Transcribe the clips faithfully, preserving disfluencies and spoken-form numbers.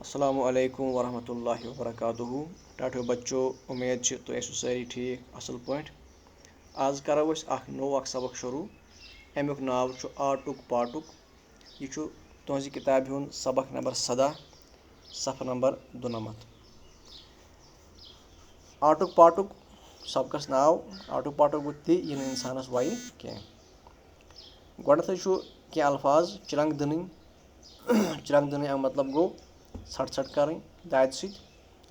السلام علیکم ورحمۃ اللہ وبرکاتہ۔ ٹاٹھیو بچو، امید چھِ تُہۍ ٲسِو سٲری ٹھیٖک، اَصٕل پٲٹھۍ۔ آز کَرو أسۍ اَکھ نوٚو اَکھ سبق شروٗع۔ اَمیُک ناو چھُ آٹُک پاٹُک۔ یہِ چھُ تُہٕنٛزِ کِتابہِ ہُنٛد سبق نمبر سَداہ، صفہٕ نمبر دُنَمَتھ۔ آٹُک پاٹُک سبقَس ناو آٹُک پاٹُک گوٚو تہِ یہِ نہٕ اِنسانَس وَیہِ کینٛہہ۔ گۄڈٕنٮ۪تھٕے چھُ کینٛہہ الفاظ چرٛنٛگ دِنٕنۍ۔ چرٛنٛگ دِنٕنۍ اَمیُک مطلب گوٚو ژھٹھ ژھٹھ کَرٕنۍ دادِ سۭتۍ۔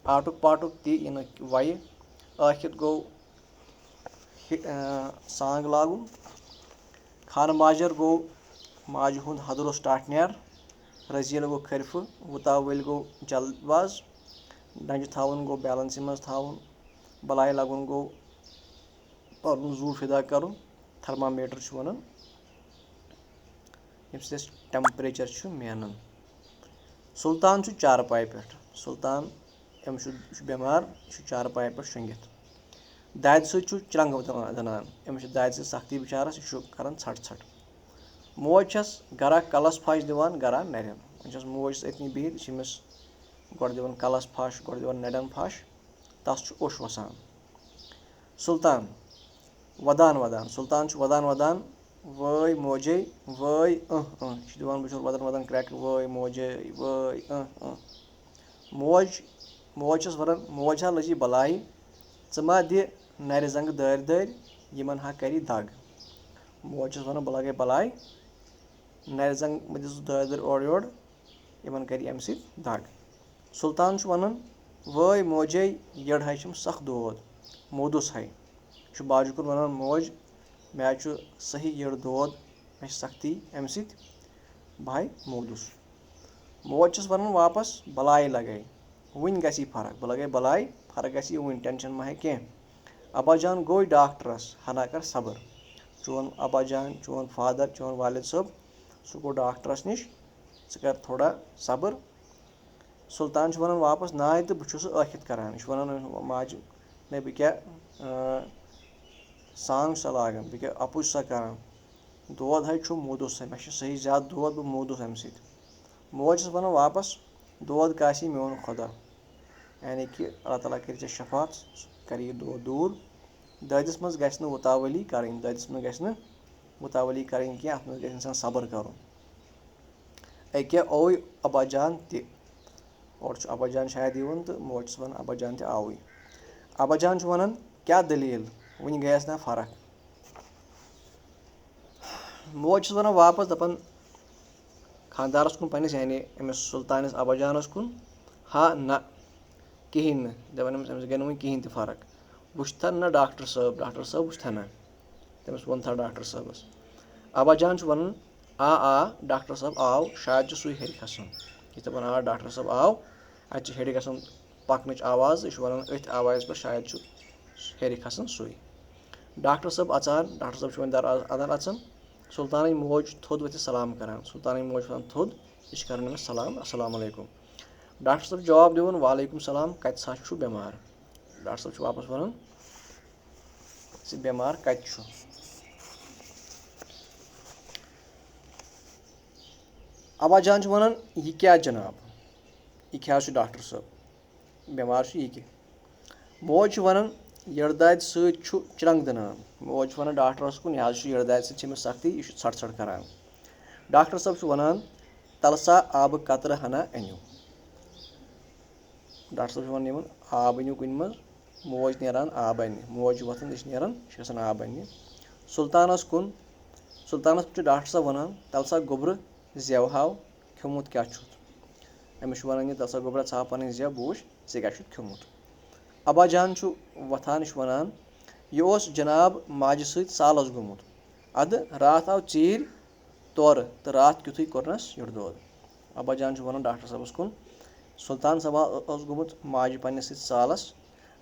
آٹُک پاٹُک تہِ یہِ نہٕ وَیہِ۔ ٲخِت گوٚو ہِ-، آ، سانٛگ لاگُن۔ خانہٕ ماجر گوٚو ماجہِ ہُنٛد ہدروس ٹاٹھنیر۔ رٔزیٖل گوٚو کھرفہٕ۔ وُتاوٕلۍ گوٚو جلد باز۔ ڈنٛجہِ تھاوُن گوٚو بیلنسہِ منٛز تھاوُن۔ بَلایہِ لَگُن گوٚو پَنُن زُو فِدا کَرُن۔ تھرمامیٹر چھُ وَنان، ییٚمہِ سۭتۍ اَسہِ ٹیمپریچر چھُ مینان۔ سُلطان چھُ چارپایہِ پٮ۪ٹھ۔ سُلطان، أمِس چھُ، یہِ چھُ بٮ۪مار، یہِ چھُ چارپایہِ پٮ۪ٹھ شۄنٛگِتھ۔ دادِ سۭتۍ چھُ چرٛنٛگہٕ دِوان، دِنان۔ أمِس چھِ دادِ سۭتۍ سختی بِچارَس، یہِ چھُ کران ژھٹھ ژھٹھ۔ موج چھَس گرا کَلَس پھَش دِوان، گرا نَرٮ۪ن۔ وۄنۍ چھَس موج أتنی بِہِتھ، یہِ چھِ أمِس گۄڈٕ دِوان کَلَس پھَش، گۄڈٕ دِوان نَرٮ۪ن پھَش، تَس چھُ اوٚش وَسان۔ سُلطان، وَدان وَدان۔ سُلطان چھُ وَدان وَدان، وٲے موجے، وٲے اۭں اۭں۔ یہِ چھُ دِوان بُتھِ ہُر وَدان وَدان کرٛٮ۪کہٕ، وٲے موجے، وٲے اۭں اۭں۔ موج، موج چھَس وَنان، موج ہا لٔجی بَلایہِ، ژٕ ما دِ نَرِ زَنٛگہٕ دٲرۍ دٲرۍ، یِمَن ہا کَری دَگ۔ موج چھَس وَنان، بہٕ لَگَے بَلاے، نَرِ زَنٛگہٕ مہٕ دِ ژٕ دٲرۍ دٲرۍ اورٕ یورٕ، یِمَن کَرِ اَمہِ سۭتۍ دَگ۔ سُلطان چھُ وَنان، وٲے موجے، یٔڈ ہَے چھِم سَخ دود، موٗدُس ہَے۔ چھُ باجہِ کُن وَنان، موج، مےٚ حظ چھُ صحیح یٔڈ دود، مےٚ چھِ سختی اَمہِ سۭتۍ، بہٕ ہَے موٗدُس۔ موج چھَس وَنان واپَس، بَلاے لَگَے، وٕنۍ گژھی فرق، بہٕ لَگَے بَلاے، فرق گژھی وٕنۍ، ٹٮ۪نشَن مہ ہے کینٛہہ۔ اَبا جان گوٚو ڈاکٹرَس، ہنا کر صبر۔ چون اَبا جان، چون فادر، چون والد صٲب، سُہ گوٚو ڈاکٹرَس نِش، ژٕ کر تھوڑا صبر۔ سُلطان چھُ وَنان واپَس، ناے تہٕ بہٕ چھُس ٲکھِتھ کران۔ یہِ چھُ وَنان ماجہِ، نَے بہٕ کیٛاہ، آ، سانٛگ سا لاگان، بہٕ کیٛاہ اَپُز سا کران؟ دود ہے چھُ موٗدُس سا، مےٚ چھُ صحیح زیادٕ دود، بہٕ موٗدُس اَمہِ سۭتۍ۔ موج چھَس وَنان واپَس، دود کاسی میون خۄدا، یعنی کہِ اللہ تعالیٰ کَرِ ژےٚ شفاعت، سُہ کَرِ یہِ دود دوٗر۔ دٲدِس منٛز گژھِ نہٕ وُتاوٲلی کَرٕنۍ، دٲدِس منٛز گژھِ نہٕ وُتاوٲلی کَرٕنۍ کینٛہہ، اَتھ منٛز گژھِ اِنسان صبر کَرُن۔ أکیٛاہ اوے ابا جان تہِ۔ اورٕ چھُ ابا جان شاید یِوان تہٕ موج چھَس وَنان، ابا جان تہِ آوٕے۔ ابا جان چھُ وَنان، کیٛاہ دٔلیٖل؟ وٕنہِ گٔیَس نا فرق؟ موج چھَس وَنان واپَس، دَپان خانٛدارَس کُن پنٛنِس، یعنی أمِس سُلطانَس ابا جانَس کُن، ہا نہ، کِہیٖنۍ نہٕ۔ دَپان أمِس، أمِس گٔے نہٕ وٕنہِ کِہیٖنۍ تہِ فرق۔ وٕچھتھا نہ ڈاکٹر صٲب، ڈاکٹر صٲب وٕچھتھا نہ؟ تٔمِس ووٚنتھا ڈاکٹر صٲبَس۔ ابا جان چھُ وَنان، آ، آ، ڈاکٹر صٲب آو، شاید چھُ سُے ہیٚرِ کھَسُن۔ یہِ چھِ دَپان، آ، ڈاکٹر صٲب آو، اَتہِ چھِ ہیٚرِ گژھُن پَکنٕچ آواز، یہِ چھُ وَنان أتھۍ آوازِ پٮ۪ٹھ، شاید چھُ ہیٚرِ کھَسان سُے۔ ڈاکٹر صٲب اَژان، ڈاکٹر صٲب چھُ وۄنۍ دَر اَنان اَژان۔ سُلطانٕنۍ موج چھِ تھوٚد ؤتھِتھ سلام کَران۔ سُلطانٕنۍ موج چھِ وَنان تھوٚد، یہِ چھِ کَران أمِس سلام، السلام علیکُم۔ ڈاکٹر صٲب جواب دِوان، وعلیکُم سلام، کَتہِ سا چھُ بٮ۪مار؟ ڈاکٹر صٲب چھُ واپَس وَنان، ژٕ بٮ۪مار کَتہِ چھُ؟ ابا جان چھُ وَنان، یہِ کیٛاہ جِناب؟ یہِ کیٛاہ حظ چھُ ڈاکٹر صٲب؟ بٮ۪مار چھُ یہِ کہِ۔ موج چھِ وَنان، یٔڈ دادِ سۭتۍ چھُ چرٛنٛگ دٕنان۔ موج چھِ وَنان ڈاکٹرَس کُن، یہِ حظ چھُ یٔڈ دادِ سۭتۍ چھِ أمِس سختی، یہِ چھُ ژھٹھ ژھٹھ کَران۔ ڈاکٹر صٲب چھُ وَنان، تَلہٕ سا آبہٕ قطرٕ ہنا أنِو۔ ڈاکٹر صٲب چھُ وَنان یِمَن، آب أنِو کُنہِ منٛز۔ موج نیران آب اَننہِ، موج چھِ وۄتھان، یہِ چھِ نیران، یہِ چھِ گژھان آب اَننہِ۔ سُلطانَس کُن، سُلطانَس کُن چھُ ڈاکٹر صٲب وَنان، تَلہٕ سا گوٚبرٕ زٮ۪و ہاو، کھیوٚمُت کیٛاہ چھُتھ؟ أمِس چھُ وَنان یہِ، تَلہٕ سا گوٚبرا، ژھاو پَنٕنۍ زٮ۪و، بہٕ وٕچھ، ژےٚ کیٛاہ چھُتھ کھیوٚمُت؟ ابا جان چھُ وۄتھان، یہِ چھُ وَنان، یہِ اوس جِناب ماجہِ سۭتۍ سالَس گوٚمُت۔ اَدٕ راتھ آو ژیٖرۍ تورٕ تہٕ راتھ کیُتھُے کوٚرنَس یٔڈ دود۔ ابا جان چھُ وَنان ڈاکٹر صٲبَس کُن، سُلطان صٲبا اوس گوٚمُت ماجہِ پنٛنِس سۭتۍ سالَس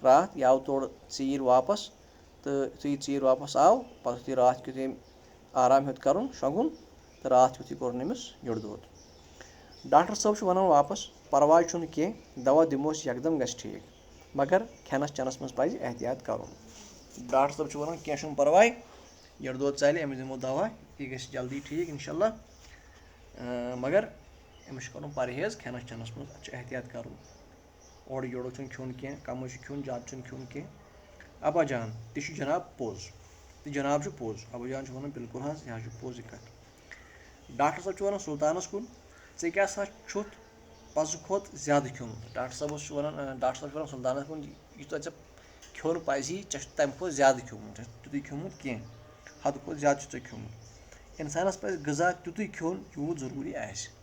راتھ، یہِ آو تورٕ ژیٖرۍ واپَس، تہٕ یُتھُے یہِ ژیٖرۍ واپَس آو، پَتہٕ یُتھُے راتھ کیُتھ أمۍ آرام ہیوٚت کَرُن، شۄنٛگُن، تہٕ راتھ کیُتھُے کوٚرُن أمِس یٔڈ دود۔ ڈاکٹر صٲب چھُ وَنان واپَس، پَرواے چھُنہٕ کینٛہہ، دَوا دِموس یَکدَم گژھِ ٹھیٖک، مگر کھٮ۪نَس چٮ۪نَس منٛز پَزِ احتیاط کَرُن۔ ڈاکٹر صٲب چھُ وَنان، کینٛہہ چھُنہٕ پَرواے، یٔڈ دود ژَلہِ، أمِس دِمو دَوا، یہِ گژھِ جلدی ٹھیٖک اِنشاء اللہ۔ اۭں، مگر أمِس چھُ کَرُن پرہیز کھٮ۪نَس چٮ۪نَس منٛز، اَتھ چھُ احتیاط کَرُن۔ اورٕ یورٕ چھُنہٕ کھیوٚن کینٛہہ، کَمٕے چھُ کھیوٚن، زیادٕ چھُنہٕ کھیوٚن کینٛہہ۔ ابا جان، تہِ چھُ جناب پوٚز، تہٕ جناب چھُ پوٚز، ابا جان چھُ وَنان بِلکُل حظ، یہِ حظ چھُ پوٚز یہِ کَتھ۔ ڈاکٹر صٲب چھُ وَنان سُلطانَس کُن، "ژےٚ کیٛاہ سا چھُتھ پَزٕ کھۄتہٕ زیادٕ کھیوٚمُت؟" ڈاکٹر صٲبَس چھُ وَنان، اَ، ڈاکٹر صٲب چھُ وَنان سُلطانَس کُن، "یوٗتاہ ژےٚ کھیوٚن پَزِ، ژےٚ چھُ تَمہِ کھۄتہٕ زیادٕ کھیوٚمُت، ژےٚ چھُ تیُتُے کھیوٚمُت کینٛہہ، حدٕ کھۄتہٕ زیادٕ چھُ ژےٚ کھیوٚمُت۔" اِنسانَس پَزِ غذا تیُتُے کھیوٚن، یوٗت ضروٗری آسہِ۔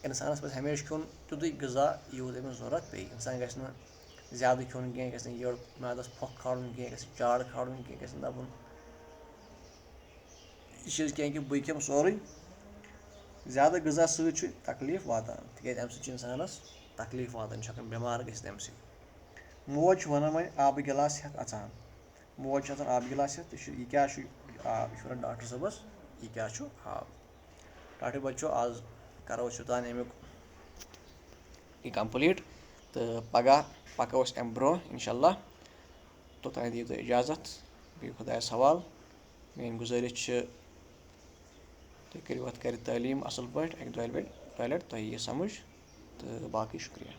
اِنسانَس پَزِ ہمیشہِ کھیوٚن تیُتُے غذا، یوٗت أمِس ضوٚرَتھ پیٚیہِ۔ اِنسان گژھِ نہٕ زیادٕ کھیوٚن کینٛہہ، گژھِ نہٕ یٔڑ میادَس پھۄکھ کھالُن کینٛہہ، گژھِ نہٕ چاڑ کھالُن کینٛہہ، گژھِ نہٕ دَپُن، یہِ چیٖز کینٛہہ کہِ بٕے کھٮ۪مہٕ سورُے۔ زیادٕ غذا سۭتۍ چھُ تکلیٖف واتان، تِکیٛازِ اَمہِ سۭتۍ چھُ اِنسانَس تکلیٖف واتان، یہِ چھُ ہٮ۪کان بٮ۪مار گٔژھِتھ اَمہِ سۭتۍ۔ موج چھِ وَنان وۄنۍ آبہٕ گِلاس ہٮ۪تھ اَژان۔ موج چھِ اَژان آبہٕ گِلاس ہٮ۪تھ، تہٕ چھِ، "یہِ کیٛاہ چھُ آب؟" یہِ چھُ وَنان ڈاکٹر صٲبَس، "یہِ کیٛاہ چھُ آب؟" ٹاٹھے بَچو، آز کَرو أسۍ یوٚتام اَمیُک یہِ complete، تہٕ پَگاہ پَکو أسۍ اَمہِ برٛونٛہہ اِنشاء اللہ۔ توٚتام دِیِو تُہۍ اِجازت، بِہِو خۄدایَس حوال۔ میٛٲنۍ گُزٲرِش چھِ، تُہۍ کٔرِو اَتھ گَرِ تعلیٖم اَصٕل پٲٹھۍ، اَکہِ دۄیہِ لَٹہِ، دۄیہِ لَٹہِ تۄہہِ یہِ سَمٕجھ، تہٕ باقٕے شُکریہ۔